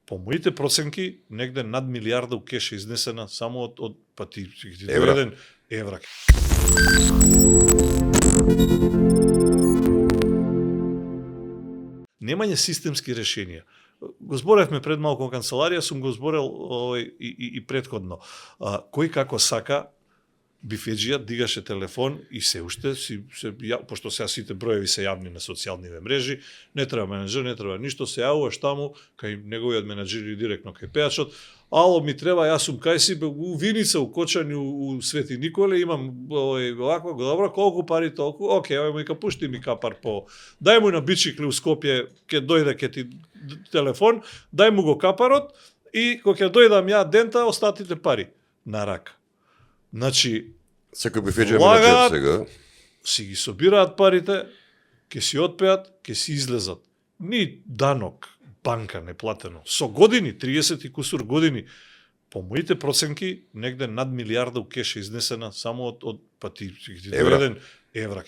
По моите проценки, негде над милиарда у кеш е изнесена само од ти Евра. дојден евра. Немање системски решенија. Го зборевме пред малку канцеларија, сум го зборел и претходно. Кој како сака, бифеджија дигаше телефон и се уште, пошто сега сите броеви се јавни на социјалниве мрежи, не треба менеджер, не треба ништо, се јавуваш таму, кај неговиот менеджер и директно кај пејачот, ало ми треба, јас сум кај си, у Виница, у Кочани, у Свети Николе, имам овакво, добро, колку пари толку, окей, ај му ика пушти ми капар по, дај му на Бичикли у Скопје, ќе дојде ке ти телефон, дај му го капарот и кога ќе дојдам ја дента, остатите пари на рака. Значи, секој бифеџа менеджер сега си ги собираат парите, ќе си отпеат, ќе си излезат. Ни данок, банка неплатено. Со години, 30 и кусур години, по моите проценки, негде над милиарда у кеш е изнесена само од ти евра. евра.